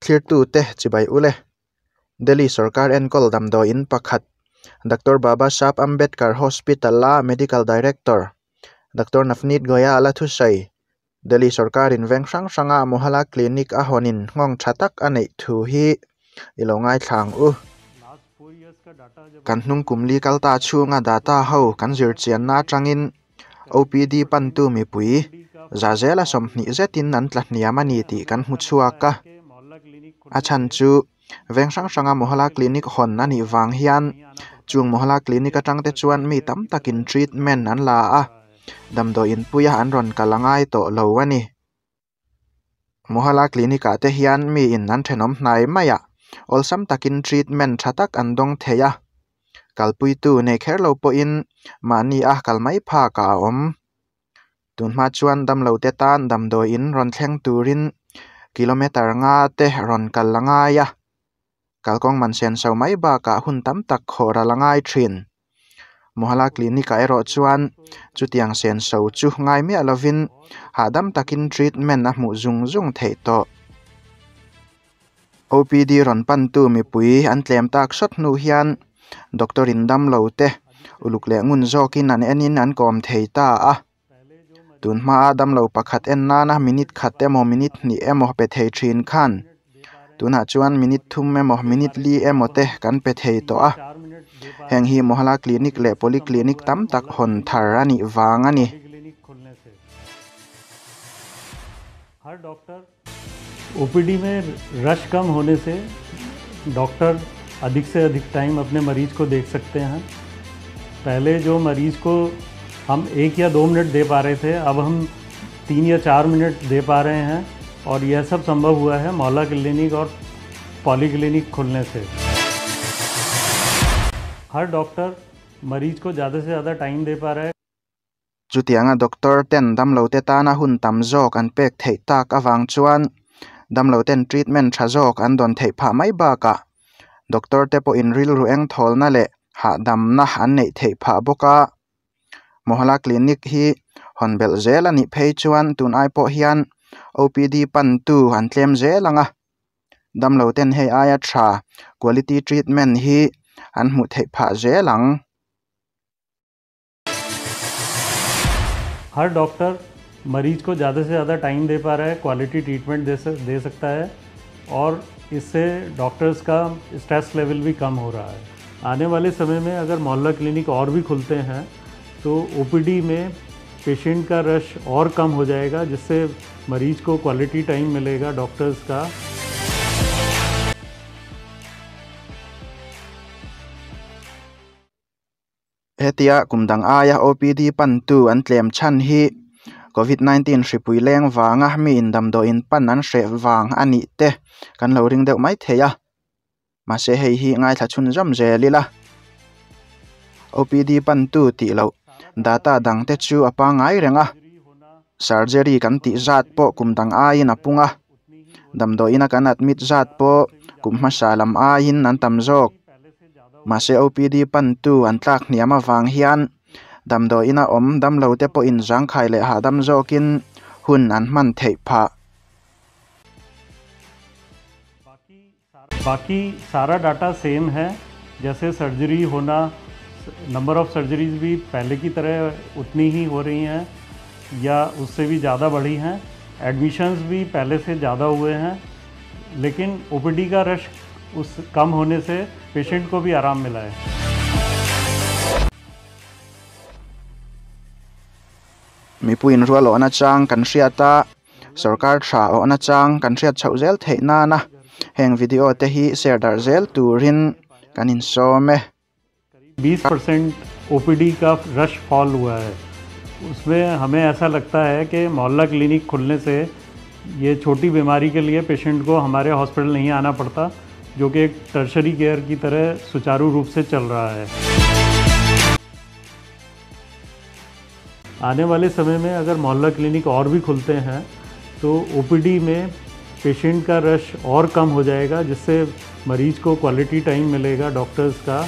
Thlirtute chibai ule. Delhi Sarkar enkawl damdawiin pakhat Doctor Babasaheb Ambedkar Hospital-a Medical Director Doctor Navneet Goyal-a thusawi Delhi Sarkarin veng hrang hranga Mohalla Clinic a hawnin nghawng tha tak a neih thu hi i lo ngaithla ang u. Kan hnung kum li kal ta chhunga data ho kan zir chianna atangin OPD pantu mipui za zela 20 zetin an tla hniam a ni tih kan hmu chhuak a. A chhan chu veng hrang hranga Mohalla Clinic hawn a nih vang hian chung Mohalla Clinic atang te chuan mi tam takin treatment an la a, damdawiin puia an rawn kal a ngai tawh lo a ni. Mohalla Clinic ah te hian mi in an thenawm hnai maiah awlsam takin treatment tha tak an dawng thei a, kalpuitu nei kher lo pawhin mahni a kal mai phakah a awm. Tunhma chuan damlo te tan damdawiin rawn thleng turin kilometer nga te rawn kal a ngai a, kalkawng man sen so mai bakah hun tam tak khawh ral a ngai thin. Mohalla Clinic ah erawh chuan chutiang sen so chu ngai miah lovin hahdam takin treatment a hmuh zung zung theih tawh. OPD rawn pantu mipui an tlem tak sawt hnu hian doctor in damlo te uluk leh ngun zawkin an enin an kawm thei ta a. Tunhma a damlo pakhat en nana minute khat emaw minute hnih emaw pe thei thin khan tunah chuan minute 3 emaw minute 4 emaw te kan pe thei tawh a. Heng hi Mohalla Clinic leh Polyclinic tam tak hawn thar a nih vang a ni. Her doctor OPD में rush कम होने से doctor अधिक से अधिक time अपने मरीज को देख सकते हैं। पहले जो मरीज को हम 1 या 2 मिनट दे पा रहे थे, अब हम 3 या 4 मिनट दे पा रहे हैं और यह सब संभव हुआ है मोहल्ला क्लिनिक और पॉलीक्लिनिक खुलने से। हर डॉक्टर मरीज को ज़्यादा से ज़्यादा टाइम दे पा रहा है। Chutianga doctor ten damlo te tana hun tam zawk an pek theih tak awang chuan damlo ten treatment tha zawk an dawn theih phah mai bakah doctor te pawhin rilru eng thawlna leh hahdamna an neih theih phah bawk a. Mohalla Clinic hi hawn belh zel a nih phei chuan tun ai pawh hian OPD pantu an tlem zel anga, damlo ten hei aia tha quality treatment hi an hmuh theih phah zel ang. हर doctor मरीज को ज़्यादा से ज़्यादा time दे पा रहा है, quality treatment दे सकता है और इससे डॉक्टर्स का स्ट्रेस लेवल भी कम हो रहा है। आने वाले समय में अगर मोहल्ला क्लिनिक और भी खुलते हैं तो ओपीडी में पेशेंट का रश और कम हो जाएगा, जिससे मरीज को क्वालिटी टाइम मिलेगा डॉक्टर्स का। Hetia kumdang aia OPD pantu an tlem chan hi COVID-19 hripui leng wanga mi in damdawiin pan an hreh wang ani te kan lo ring deuh mai thei a, mahse hei hi ngaithla chhun zawm zel ila. OPD pantu tih loh data dang te chu a pangai reng a, surgery kan tih zat pawh kumdang aiin a pung a, damdawiin a kan admit zat pawh kum hmasa lam aiin an tam zawk. Mahse OPD pantu an tlak hniam awang hian damdawiin a awm damlo te pawhin zangkhai leh hahdam zawkin hun an hman theih phah. बाकी सारा data same है, जैसे surgery होना, number of surgeries भी पहले की तरह उतनी ही हो रही हैं या उससे भी ज़्यादा बढ़ी हैं, एडमिशन्स भी पहले से ज़्यादा हुए हैं, लेकिन ओपीडी का रश उस कम होने से पेशेंट को भी आराम मिला है। Mipuin rual awhna chang kan hriat a, sarkar tha awhna chang kan hriat chhoh zel theih nana heng video te hi share dar zel turin kan insawm e. 20% OPD का रश फॉल हुआ है, उसमें हमें ऐसा लगता है कि मोहल्ला क्लिनिक खुलने से ये छोटी बीमारी के लिए पेशेंट को हमारे हॉस्पिटल नहीं आना पड़ता, जो कि एक टर्शरी केयर की तरह सुचारू रूप से चल रहा है। आने वाले समय में अगर मोहल्ला क्लिनिक और भी खुलते हैं तो ओपीडी में पेशेंट का रश और कम हो जाएगा, जिससे मरीज को क्वालिटी टाइम मिलेगा डॉक्टर्स का।